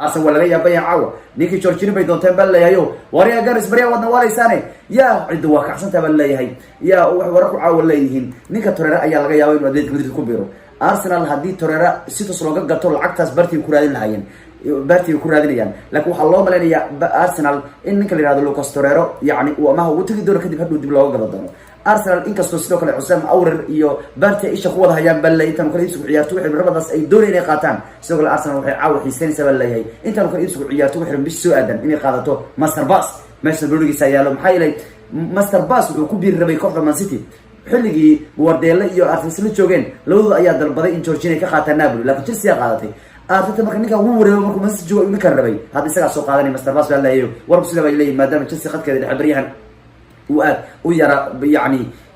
Arsenal waa laga yaabaya caawa. Ninkii Jorginho bay doonteen baa leeyahayo. Waryaa Gunners, baryaa waadna waalaysaane. Yaa cidda waa kacsantaa baa leeyahay. Yaa waxay wararku caawa leeyihiin, ninka Torreira ayaa laga yaaba inuu Atletico Madrid ku biro. Arsenal haddii Torreira si toos looga gato, lacagtaas Partey ku raadin lahaayeen, Partey ku raadinayaan. Laakiin waxaa loo malaynayaa Arsenal in ninka la yihahdo Lucas Torreira, yani, uu amaha ugu tegi doono, kadib hadhuu dib looga gado doono Arsenal. Inkastoo sidoo kale Houssem Aouar iyo Partey isha ku wada hayaan baa leeyahay, intaanu kala iibsigu ciyaarto waxay rabadaas ay doonayaan inay qaataan. Sidoo kale Arsenal waxay caawa xiiseynaysaa baa leeyahay, intaanu kala iibsigu ciyaarto waxay bish soo aadan inay qaadato Master Bas. Meesha bronigiisa yaalo, maxaa yeelay Master Bas wuxuu ku biiri rabay kooxda Man City xilligii Guardiola iyo Arteta la joogeen. Labadooda ayaa dalbaday in Jorginho ay ka qaataan Napoli, laakiin Chelsea qaadatay. Arteta marka ninkan wuu wareego, markuu Man City joogo ninkan rabay, hadda isagaa soo qaadanay Master Bas baa leeyahay. Warku sida bay leeyihin, maadaama Chelsea khadkeeda dhexe baryahan uu aad u yara,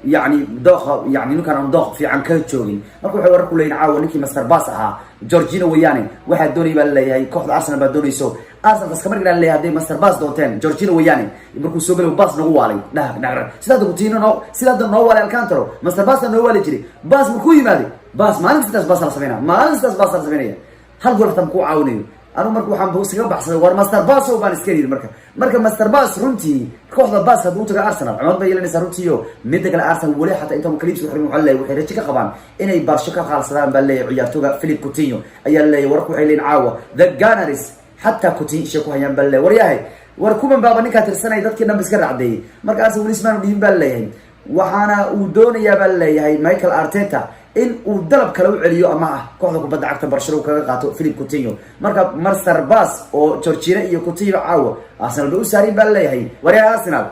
yani dooqa, yani ninkaan aan dooq fiican ka joogin. Marka waxay warar ku leeyihin caawa ninkii Master Bas ahaa, Jorginho weeyaane, waxaa doonay baa laleeyahay kooxda Arsenal baa doonayso. Arsenal taas kama dhignaa leeyahay hadday Master Bas doonteen. Jorginho weeyaane, markuu soo galay bas nagu waalay dhah dhah, sida hadda Coutinho noo, sida hadda noo waalay Alcantara, Master Bas noo waali jiray. Bas markuu yimaaday, bas maalin kastaas bas la sameynaya, maalin kastaas bas la sameynaya, hal gool hataa makuu caawinayo. Anigu marka waxaan iskaga baxsaday, war Master Bas baan iska yidhi. Marka Master Bas runtii kooxda Bas hadduu utaga Arsenal, cumad bay yeelanaysaa runtii. O midda kale, Arsenal weli xataa intaan kaliibsiga xirmin, waxaa leeyahay waxay rajo ka qabaan inay Barca ka qaalsadaan baa leeyahay ciyaartooga Philippe Coutinho ayaa leeyahay. Warku waxay leeyihin caawa the Gunners xataa Coutinho ishay ku hayaan baa leeyahay. Waryahay, war kuman baaba ninkaa tirsanaya, dadkii dhan ba iska raacdeeyey. Marka Arsenal weli ismaanu dhihin baa leeyahay. Waxaana uu doonayaa baa leeyahay Mikel Arteta in uu dalab kale u celiyo ama ah kooxda kubadda cagta Barcelona kaga qaato Philippe Coutinho. Marka Master Bas oo Jorginho iyo Coutinho caawa Arsenal bay u saarin baa leeyahay. Waryaa Arsenal,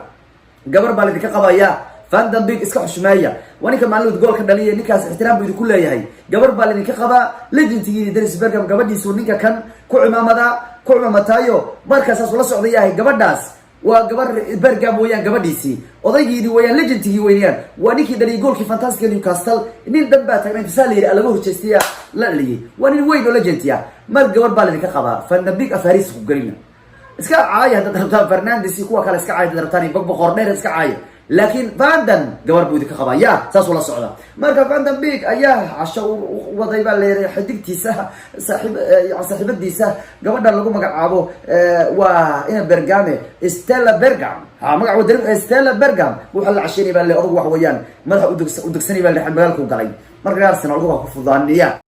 gabar baa laidinka qabaya. Van de Beek iska xushmeeya, waa ninka maalin gool ka dhaliya. Ninkaas ixtiraam buu idinku leeyahay. Gabar baa laidinka qabaa, legendtigii Dennis Bergkamp gabadhiisu ninka kan ku cimaamadaa, ku cimaamataayo. Markaasaas ula socda yahay. Gabadhaas waa gabar Bergkamp weeyaan, gabadhiisii odaygiini weeyaan, legendtigii weeyaan, waa ninkii dhaliyay goolkii fantastic Newcastle. Nin dhan baa tagnay, intisaa la yidhi laga horjeestaya la dhaliyay. Waa nin weyn oo legend ah. Mar gabar baa laidinka qabaa, Van de Beek afariis ku gelina. Iska caaya haddaad rabtaan Fernandes iyo kuwa kale, iska caaya haddaad rabtaan, Pogba qordheer iska caaya, laakiin Van de gabar buu idinka qabaa. Ya saasuu la socda. Marka Van de Beek ayaa casho u waday baa leeyahay xidigtiisa saaxiib, saaxiibadiisa gabadha lagu magacaabo, waa ina Bergame, Stella Bergam. Ha magac wadani Stella Bergam waxaa la casheynay baa le. Odagu wax weeyaan madaxa udegsanay baa le, magaalku galay. Marka Arsenal odagu waa ku fudaaniya.